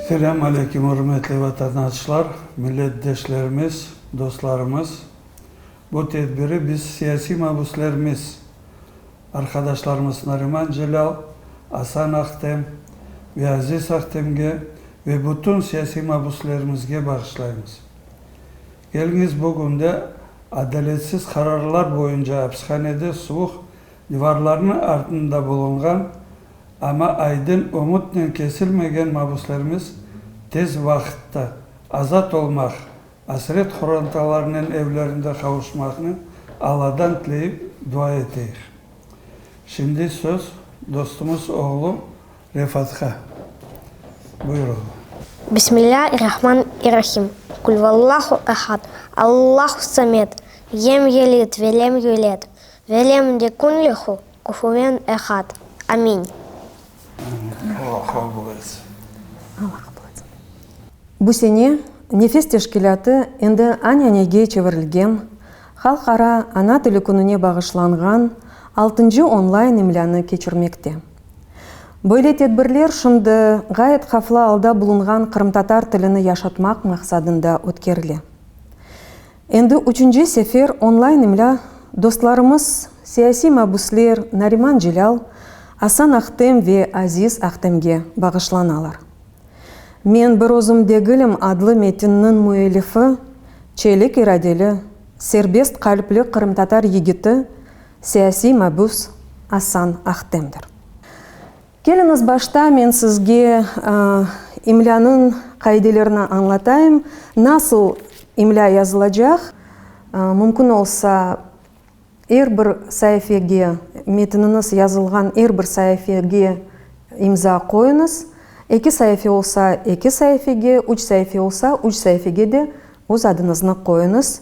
Selâm aleyküm, ürmetli vatandaşlar, milletdeşlerimiz, dostlarımız. Bu tedbiri biz siyasiy mabüslerimiz, arqadaşlarımız Nariman Celâl, Asan Ahtem ve Aziz Ahtemge ve bütün siyasiy mabüslerimizge bağışlaymız. Keliñiz bugün de adaletsiz qararlar boyunca apishanede suvuq divarlarnıñ artında bulunğan, amma aydın ümütnen kesilmegen mabüslerimiz tez vaqıtta azat olmaq, asret qorantalarınen evlerinde qavuşmaqnı Alladan tileyip dua eteyik. Şimdi söz dostumız oğlu Refatqa. Buyur oğlum. Bismillâ-ir-Rahman-ir-Rahim. Kul-vallahu ehad, Allahu samed, yem yelid ve lem yuled, ve lem yekun lehu kufuven ehad. Amin. Allah qabul etsin. Allah qabul etsin. Bu sene Nefes teşkilâtı endi anânege çevirilgen Halqara ana tili kününe bağışlanğan altıncı onlayn imlânı keçirmekte. Böyle tedbirler şimdi ğayet havflı alda bulunğan qırımtatar tilini yaşatmaq maqsadında ötkerile. Endi üçünci sefer onlayn imlâ dostlarımız, siyasiy mabüsler Nariman Celâl, Asan Ahtem ve Aziz Ahtemge bağışlanalar. Men bir özüm degilim adlı metinniñ müellifi, çelik iradeli, serbest qalpli qırımtatar yigiti, siyasiy mabüs Asan Ahtemdir. Keliñiz, başta men sizge imlânıñ qaidelerini añlatayım, nasıl imlâ yazılacaq, mümkün olsa, Er bir saifege, metiniñiz yazılğan er bir saifege imza qoyuñız. Eki saife olsa, eki saifege, üç saife olsa, üç saifege de öz adıñıznı qoyuñız.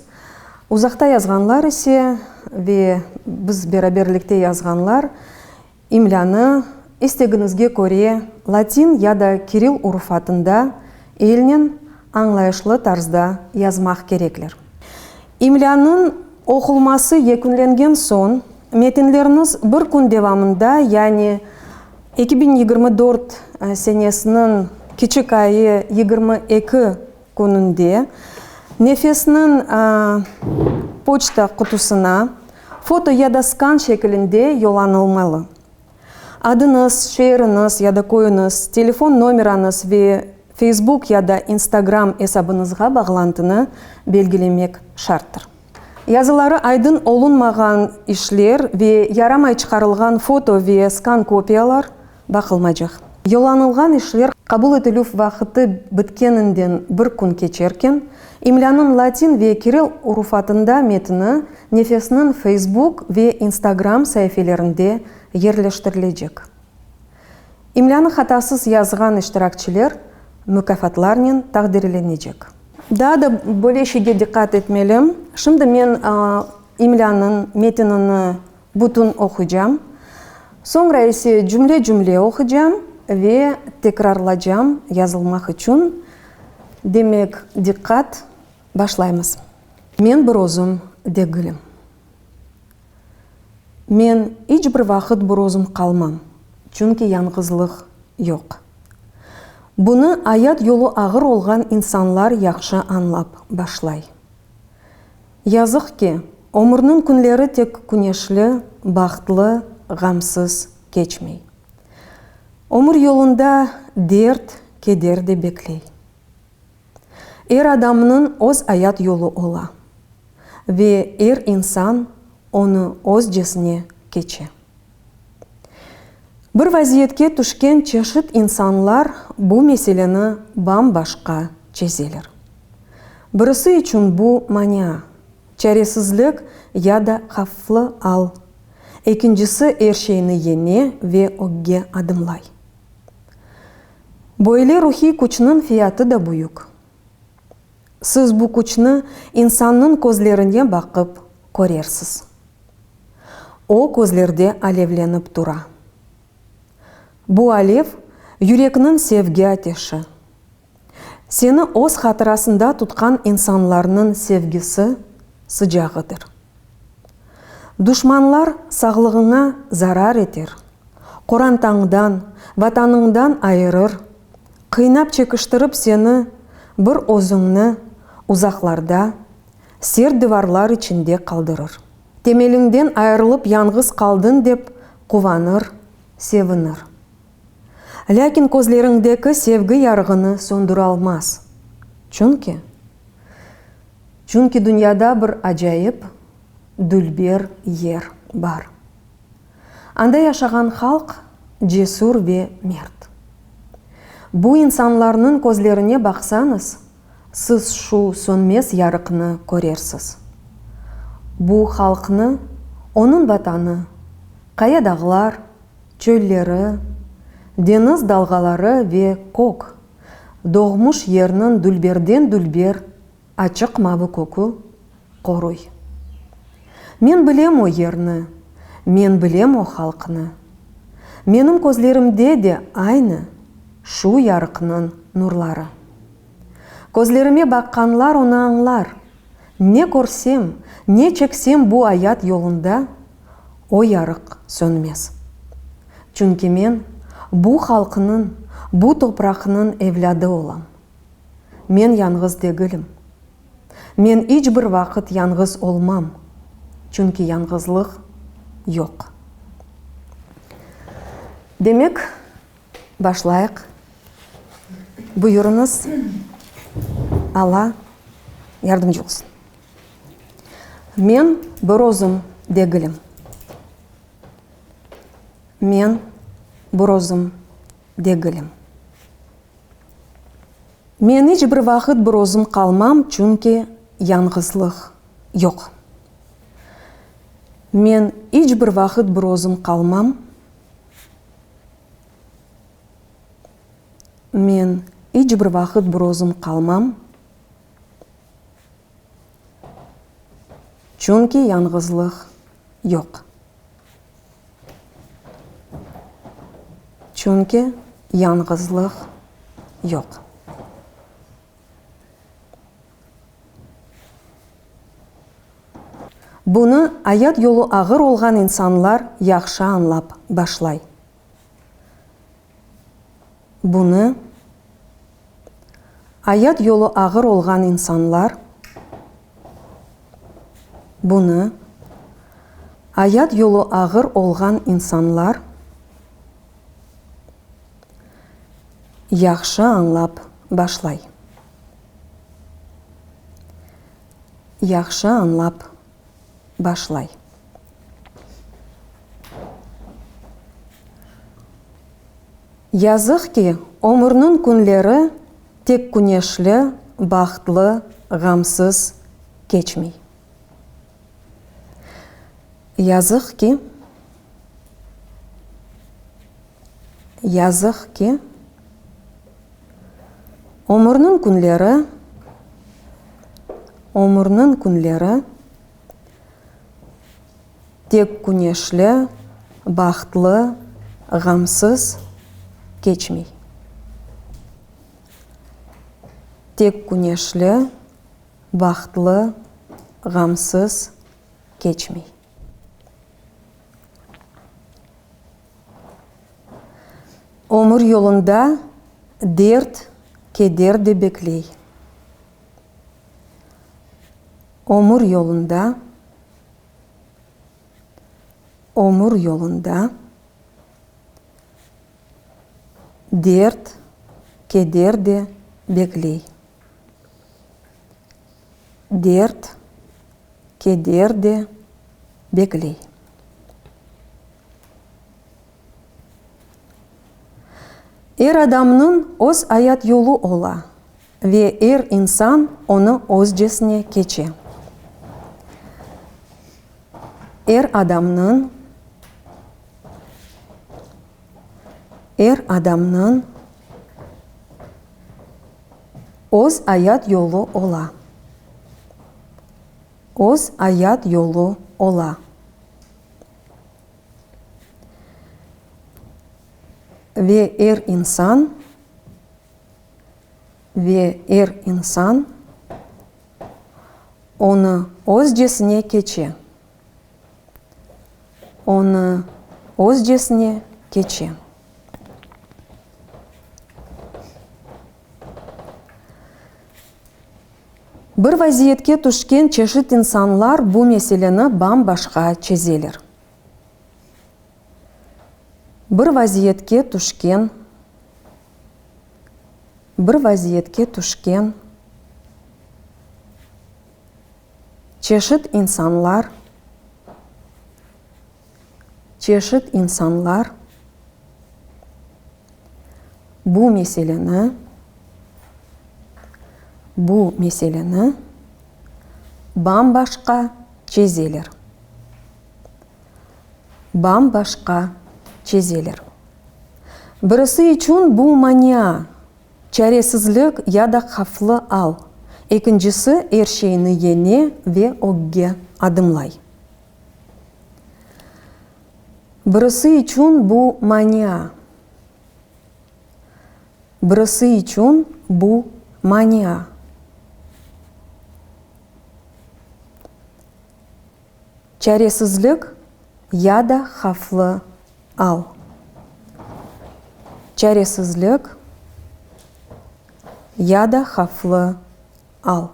Uzaqta yazğanlar ise ve biz beraberlikte yazğanlar İmlânı, istegiñizge köre, latin ya da kiril urufatında elnen añlayışlı tarzda yazmaq kerekler. İmlânıñ oqulması yekünlengen soñ, metinleriniz bir kün devamında, yani 2024 senesiniñ kiçik ayı 22 kününde Nefesniñ poçta qutusına foto ya da skan şekilinde yollanılmalı. Adıñız, şeeriñiz ya da köyüñiz, telefon nomerañız ve Facebook ya da Instagram esabıñızğa bağlantını belgilemek şarttır. Yazıları aydın olunmağan işler ve yaramay çıqarılğan foto ve skan kopiyalar baqılmaycaq. Yollanılğan işler qabul etilüv vaqıtı bitkeninden bir kün keçerken, imlânıñ latin ve kiril urufatında metni Nefesniñ Facebook ve Instagram saifelerinde yerleştirilecek. İmlânı hatasız yazğan iştirakçiler mukâfatlarnen taqdirlenecek. Daa da böyle şeyge diqqat etmeli, şimdi men imlânıñ metinini bütün oquycam, soñra ise cümle-cümle oquycam ve tekrarlacam yazılmaq içün. Demek, diqqat, başlaymız. Men bir özüm degilim. Men iç bir vaqıt bir özüm qalmam, çünki yañğızlıq yoq. Bunı ayat yolu ağır olğan insanlar yahşı añlap başlay. Yazıq ki, ömürniñ künleri tek küneşli, bahtlı, ğamsız keçmey. Ömür yolunda dert, keder de bekley. Er adamnıñ öz ayat yolu ola ve er insan onı özcesine keçe. Bir vaziyetke tüşken çeşit insanlar bu meseleni bam-başqa çezeler. Birisi içün bu mania, çaresizlik ya da havflı al, ekincisi er şeyni yeñe ve ögge adımlay. Böyle ruhiy küçniñ fiyatı da büyük. Siz bu küçni insannıñ közlerine baqıp körersiz. O közlerde alevlenip tura. Bu alev, yürekniñ sevgi ateşi. Seni öz hatırasında tutqan insanlarnıñ sevgisi sıcağıdır. Duşmanlar sağlığıña zarar eter, qorantañdan, Vatanıñdan ayırır. Qıynap-çekiştirip seni, bir özüñni uzaqlarda, sert divarlar içinde qaldırır. Temeliñden ayırılıp yañğız qaldıñ dep quvanır, sevinir. Lâkin közleriñdeki sevgi yarığını söndüralmaz. Çünki, çünki dünyada bir acayip, dülber yer bar. Anda yaşağan halq cesür ve mert. Bu insanlarnıñ közlerine baqsañız, siz şu sönmez yarıqnı körersiz. Bu halqnı onıñ Vatanı, qaya dağlar, çölleri, deñiz dalğaları ve kök, doğmuş yerniñ dülberden-dülber Açıq mavı kökü qoruy. Men bilem o yerni, men bilem o halqnı. Menim közlerimde de aynı şu yarıqnıñ nurları. Közlerime baqqanlar onı añlar. Ne körsem, ne çeksem bu ayat yolunda, o yarıq sönmez. Çünki men bu halqnıñ, bu topraqnıñ evlâdı olam. Men yañğız degilim. Men iç bir vaqıt yañğız olmam, çünki yañğızlıq yoq. Demek, başlayıq. Buyurıñız, Alla yardımcı olsun. Men bir özüm degilim. Men bir özüm degilim. Men iç bir vaqıt bir özüm qalmam, çünki yañğızlıq yoq. Men iç bir vaqıt bir özüm qalmam. Men iç bir vaqıt bir özüm qalmam, çünki yañğızlıq yoq. Çünki yañğızlıq yoq. Bunı ayat yolu ağır olğan insanlar yahşı añlap başlay. Bunı ayat yolu ağır olğan insanlar, bunı ayat yolu ağır olğan insanlar yahşı añlap başlay. Yahşı añlap başlay. Yazıq ki, ömürniñ künleri tek küneşli, bahtlı, ğamsız keçmey. Yazıq ki, yazıq ki, ömürniñ künleri, ömürniñ künleri Tek küneşli, bahtlı, ğamsız keçmey. Tek küneşli, bahtlı, ğamsız keçmey. Ömür yolunda dert, keder de bekley. Ömür yolunda. Ömür yolunda dert, keder de bekley. Dert, keder de bekley. Er adamnıñ öz ayat yolu ola. Ve er insan onı özcesine keçe. Er adamnıñ, er adamnıñ öz ayat yolu ola. Öz ayat yolu ola. Ve er insan. Ve er insan onı özcesine keçe. Onı özcesine keçe. Bir vaziyetke tüşken çeşit insanlar bu meseleni bam-başqa çezeler. Bir vaziyetke tüşken, bir vaziyetke tüşken çeşit insanlar, çeşit insanlar bu meseleni, bu meseleni bam-başqa çezeler. Bam-başqa çezeler. Birisi içün bu mania, çaresizlik ya da havflı al, ekincisi er şeyni yeñe ve ögge adımlay. Birisi içün bu mania, birisi içün bu mania. Çaresizlik ya da havflı al. Çaresizlik ya da havflı al.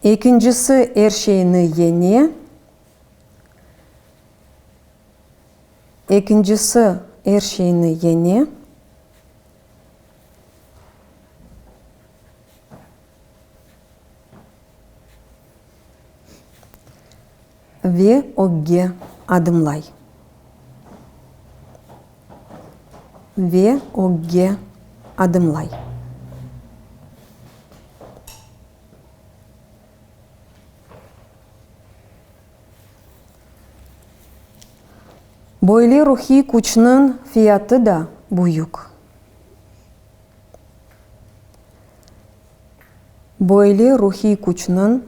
Ekincisi er şeyni yeñe. Ekincisi er şeyni yeñe. Ve ögge adımlay. Ve ögge adımlay. Böyle ruhiy küçniñ fiyatı da büyük. Böyle ruhiy küçniñ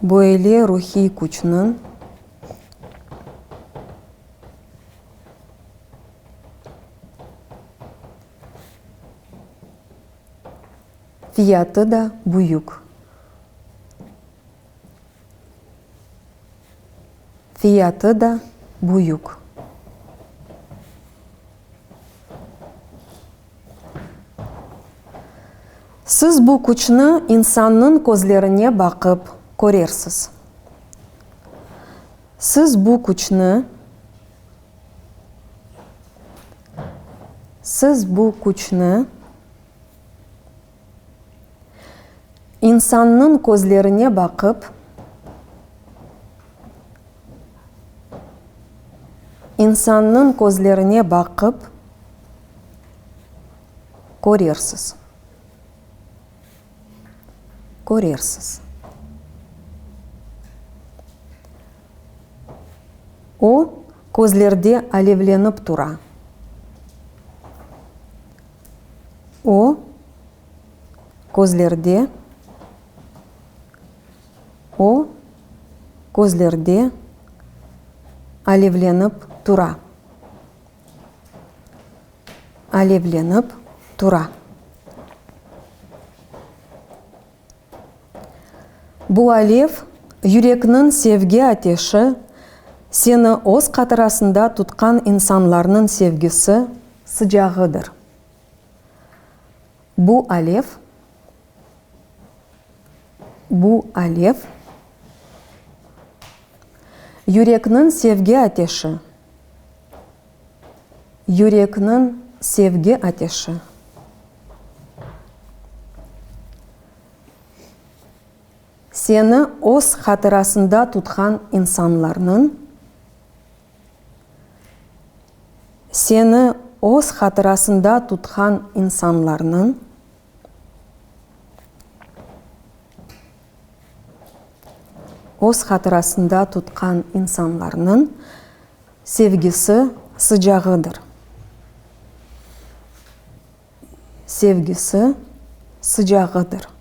Böyle ruhiy küçniñ fiyatı da büyük. Fiyatı da büyük. Siz bu küçni insannıñ közlerine baqıp körersiz. Siz bu küçni Siz bu küçni İnsannıñ közlerine baqıp, insannıñ közlerine baqıp körersiz, körersiz. O, közlerde alevlenip tura. O, közlerde, o, közlerde alevlenip tura, alevlenip tura. Bu alev, yürekniñ sevgi ateşi, seni öz qatırasında tutqan insanlarnıñ sevgisi sıcağıdır. Bu alev, bu alev, yürekniñ sevgi ateşi, yürekniñ sevgi ateşi. Seni öz hatırasında tutqan insanlarnıñ, Seni öz hatırasında tutqan insanlarnıñ, öz hatırasında tutqan insanlarnıñ sevgisi sıcağıdır. Sevgisi sıcağıdır.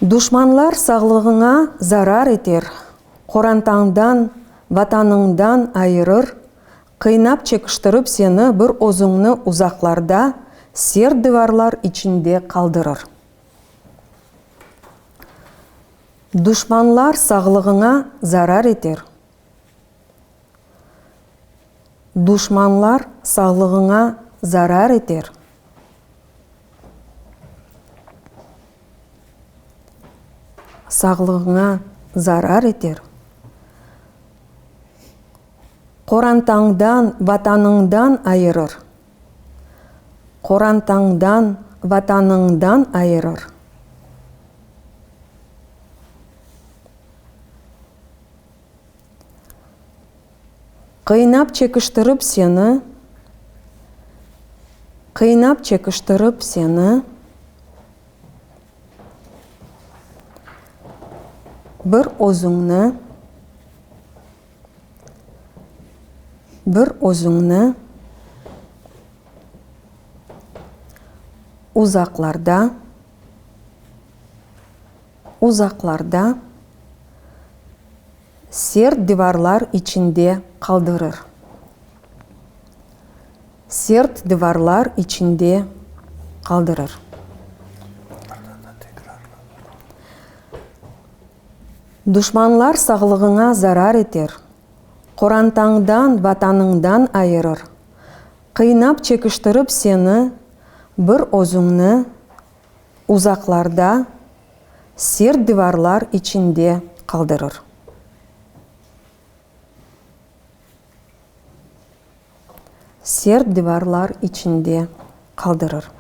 Duşmanlar sağlığıña zarar eter, qorantañdan, Vatanıñdan ayırır, qıynap çekiştirip seni bir özüñni uzaqlarda, sert divarlar içinde qaldırır. Duşmanlar sağlığıña zarar eter. Duşmanlar sağlığıña zarar eter. Sağlığıña zarar eter. Qorantañdan, Vatanıñdan ayırır. Qorantañdan, Vatanıñdan ayırır. Qıynap çekiştirip seni, Qıynap çekiştirip seni, Bir özüñni, Bir özüñni uzaqlarda, Uzaqlarda, Sert divarlar içinde qaldırır. Sert divarlar içinde qaldırır. Duşmanlar sağlığıña zarar eter, Qorantañdan, Vatanıñdan ayırır. Qıynap çekiştirip seni, bir özüñni uzaqlarda, sert divarlar içinde qaldırır. Sert divarlar içinde qaldırır.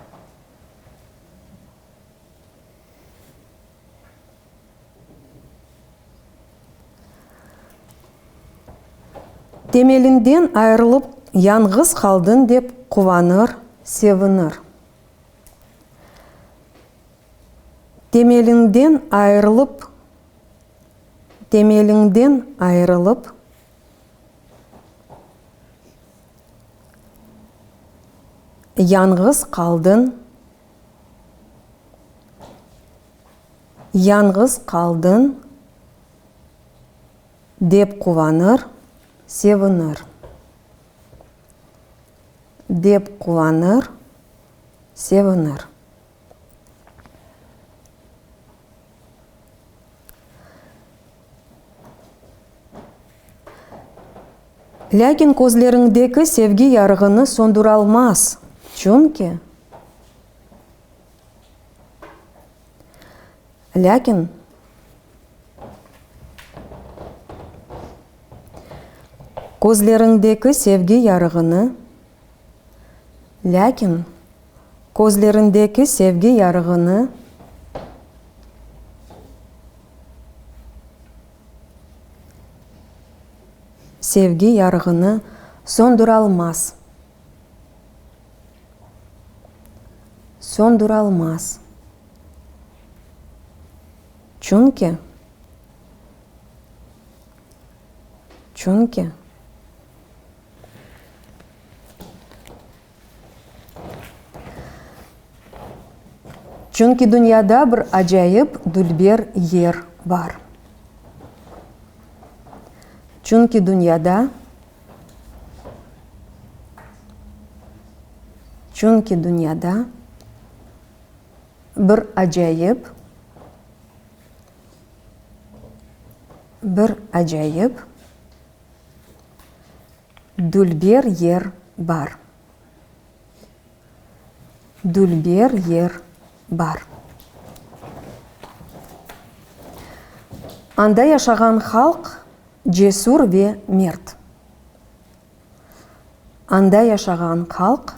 Temelinden ayırılıp yañğız qaldıñ dep quvanır, sevinir. Temeliñden ayırılıp, temeliñden ayırılıp, yañğız qaldıñ, yañğız qaldıñ dep quvanır, sevinir. Dep quvanır, sevinir. Lâkin közleriñdeki sevgi yarığını söndüralmaz, çünki, lâkin közleriñdeki sevgi yarığını, lâkin közlerindeki sevgi yarığını sevgi yarığını söndüralmaz, söndüralmaz, çünki, çünki. Çünki dünyada bir acayip dülber yer bar. Çünki dünyada, çünki dünyada bir acayip, bir acayip Dülber yer bar. Dülber yer bar. Anda yaşağan halq cesür ve mert. Anda yaşağan halq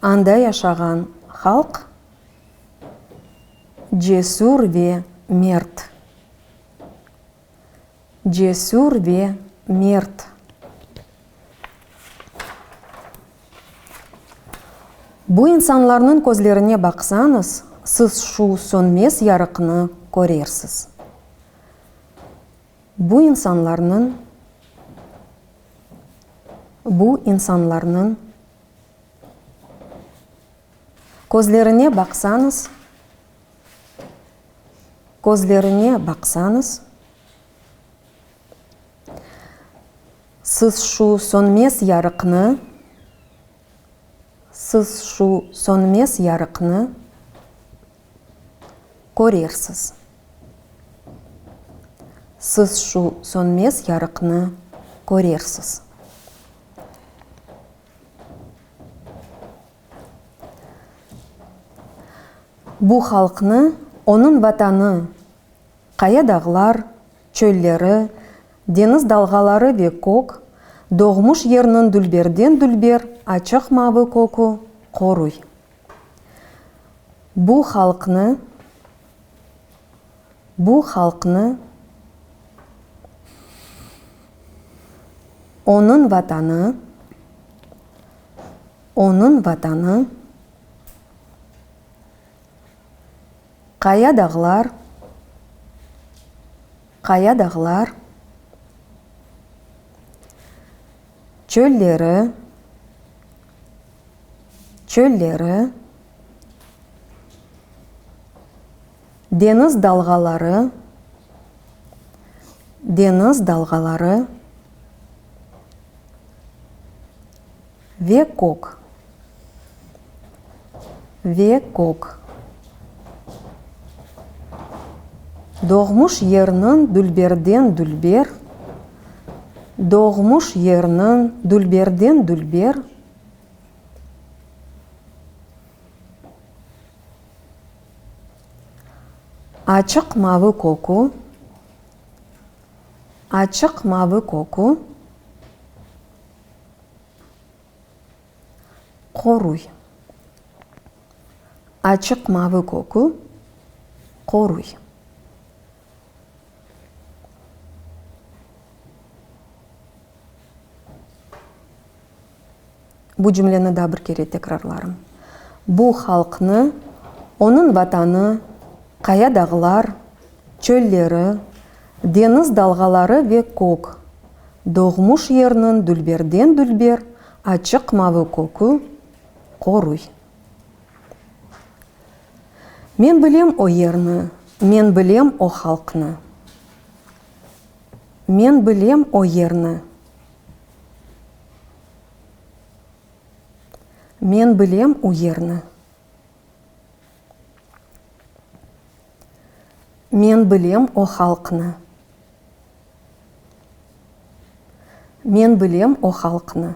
Anda yaşağan halq cesür ve mert. Cesür ve mert. Bu insanlarnıñ közlerine baqsañız, siz şu sönmez yarıqnı körersiz. Bu insanlarnıñ, bu insanlarnıñ közlerine baqsañız, Közlerine baqsañız, siz şu sönmez yarıqnı, siz şu sönmez yarıqnı. Körersiz. Siz şu sönmez yarıqnı körersiz. Bu halqnı onıñ Vatanı, qaya dağlar, çölleri, deñiz dalğaları ve kök, doğmuş yerniñ dülberden-dülber açıq mavı kökü qoruy. Bu halqnı, bu halqnı onıñ Vatanı, onıñ Vatanı, qaya dağlar, qaya dağlar, çölleri, çölleri, deñiz dalğaları, deñiz dalğaları ve kök, ve kök. Doğmuş yerniñ dülberden dülber, doğmuş yerniñ dülberden dülber. Açıq mavı kökü, açıq mavı kökü qoruy. Açıq mavı kökü qoruy. Bu cümleni daa bir kere tekrarlarım. Bu halqnı onıñ Vatanı, qaya dağlar, çölleri, deñiz dalğaları ve kök, doğmuş yerniñ dülberden-dülber açıq mavı kökü qoruy. Men bilem o yerni, men bilem o halqnı. Men bilem o yerni. Men bilem u yerni. Men bilem o halqnı. Men bilem o halqnı.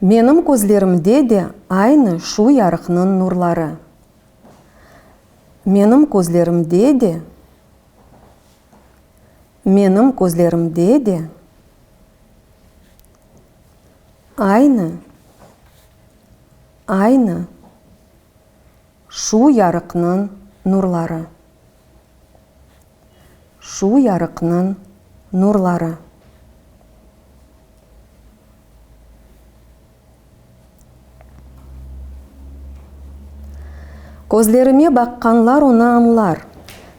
Menim közlerimde de aynı şu yarıqnıñ nurları. Menim közlerimde de, menim közlerimde de aynı, aynı şu yarıqnıñ nurları. Şu yarıqnıñ nurları. Közlerime baqqanlar onı añlar.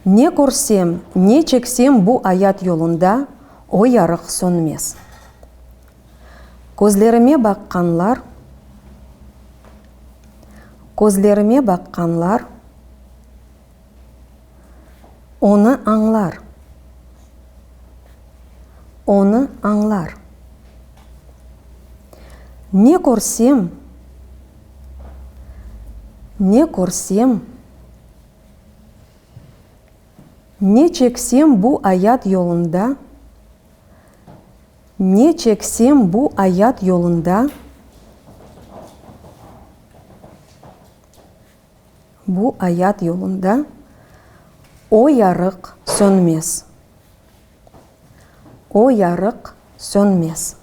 Ne körsem, ne çeksem bu ayat yolunda, o yarıq sönmez. Közlerime baqqanlar, közlerime baqqanlar. Onı añlar. Onı añlar. Ne körsem, ne körsem, ne çeksem bu ayat yolunda, ne çeksem bu ayat yolunda, Bu ayat yolunda o yarıq sönmez. O yarıq sönmez.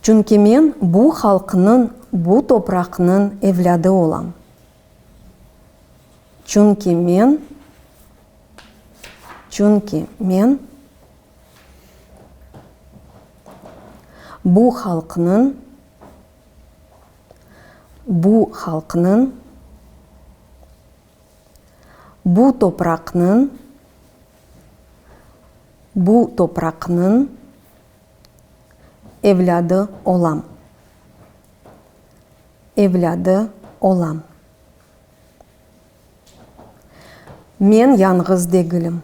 Çünki men bu halqnıñ, bu topraqnıñ evlâdı olam. Çünki men, çünki men. Bu halqnıñ, bu halqnıñ, bu topraqnıñ, bu topraqnıñ evlâdı olam, evlâdı olam. Men yañğız degilim.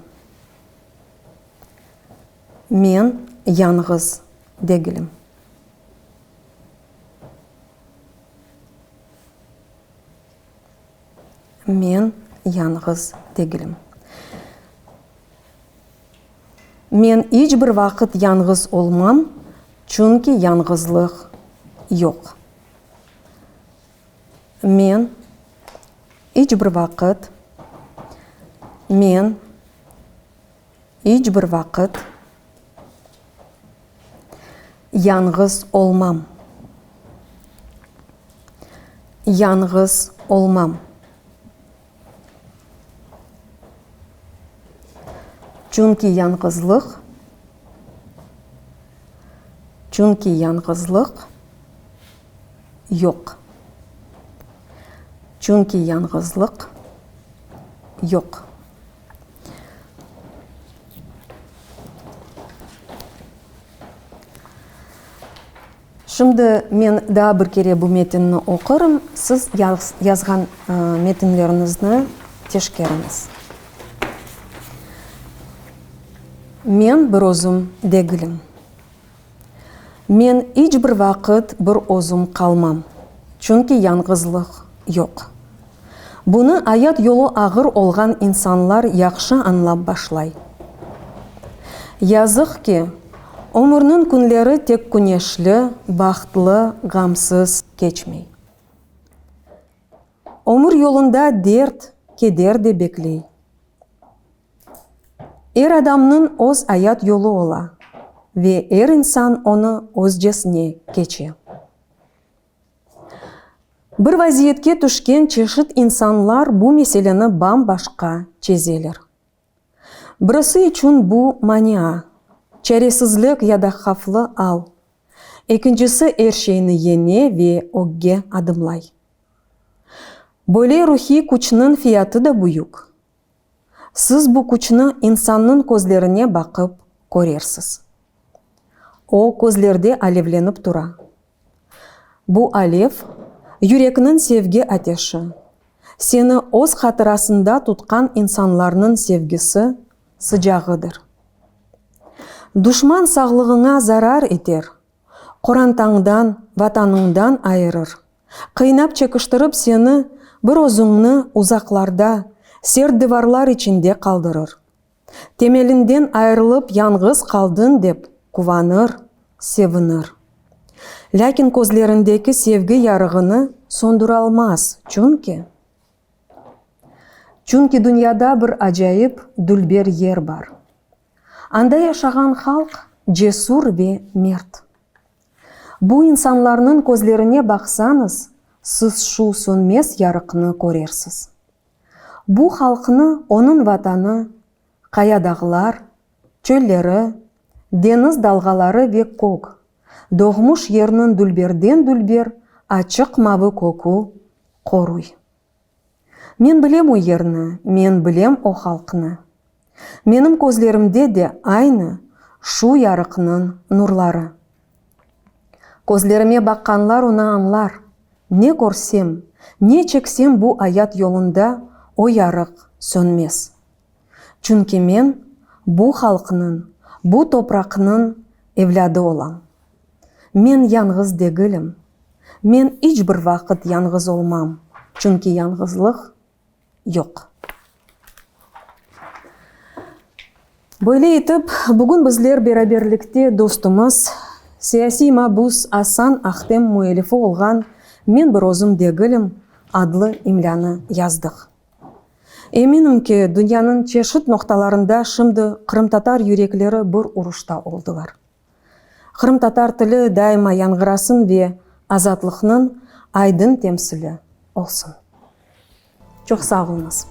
Men yañğız degilim. Men yañğız degilim. Men iç bir vaqıt yañğız olmam, çünki yañğızlıq yoq. Men iç bir vaqıt, men iç bir vaqıt yañğız olmam, yañğız olmam. Çünki yañğızlıq, çünki yañğızlıq yoq. Çünki yañğızlıq yoq. Şimdi men daa bir kere bu metinni oqurım, siz yazğan metinleriñizni teşkeriñiz. Men bir özüm degilim. Men iç bir vaqıt bir özüm qalmam, çünki yañğızlıq yoq. Bunı ayat yolu ağır olğan insanlar yahşı añlap başlay. Yazıq ki, ömürniñ künleri tek küneşli, bahtlı, ğamsız keçmey. Ömür yolunda dert, keder de bekley. Er adamnıñ öz ayat yolu ola ve er insan onı özcesine keçe. Bir vaziyetke tüşken çeşit insanlar bu meseleni bam-başqa çezeler. Birisi içün bu mania, çaresizlik ya da havflı al, ekincisi er şeyni yeñe ve ögge adımlay. Böyle ruhiy küçniñ fiyatı da büyük. Siz bu küçni insannıñ közlerine baqıp körersiz. O, közlerde alevlenip tura. Bu alev, yürekniñ sevgi ateşi, seni öz hatırasında tutqan insanlarnıñ sevgisi, sıcağıdır. Duşman sağlığıña zarar eter, qorantañdan, vatanıñdan ayırır, qıynap çekiştirip seni bir özüñni uzaqlarda, sert divarlar içinde qaldırır. Temelinden ayırılıp yañğız qaldıñ dep quvanır, sevinir. Lâkin közlerindeki sevgi yarığını söndüralmaz, çünki. Çünki dünyada bir acayip, dülber yer bar. Anda yaşağan halq cesur ve mert. Bu insanlarnıñ közlerine baqsañız, siz şu sönmez yarıqnı körersiz. Bu halqnı onıñ vatanı, qaya-dağlar, çölleri, deñiz dalğaları ve kök, doğmuş yerniñ dülberden-dülber açıq mavı kökü qoruy. Men bilem o yerni, men bilem o halqnı. Menim közlerimde de aynı şu yarıqnıñ nurları. Közlerime baqqanlar onı añlar, ne körsem, ne çeksem bu ayat yolunda o yarıq sönmez. Çünki men bu halqnıñ, bu topraqnıñ evlâdı olam. Men yañğız degilim. Men iç bir vaqıt yañğız olmam, çünki yañğızlıq yoq. Böyle etip, bugün bizler beraberlikte dostumız, siyasiy mabus Asan Ahtem müellifi olğan Men bir özüm degilim adlı imlânı yazdıq. Eminim ki, dünyanıñ çeşit noqtalarında şimdi qırımtatar yürekleri bir uruşta oldılar. Qırımtatar tili daima yañğırasın ve azatlıqnıñ aydın temsili olsun. Çoq sağ oluñız.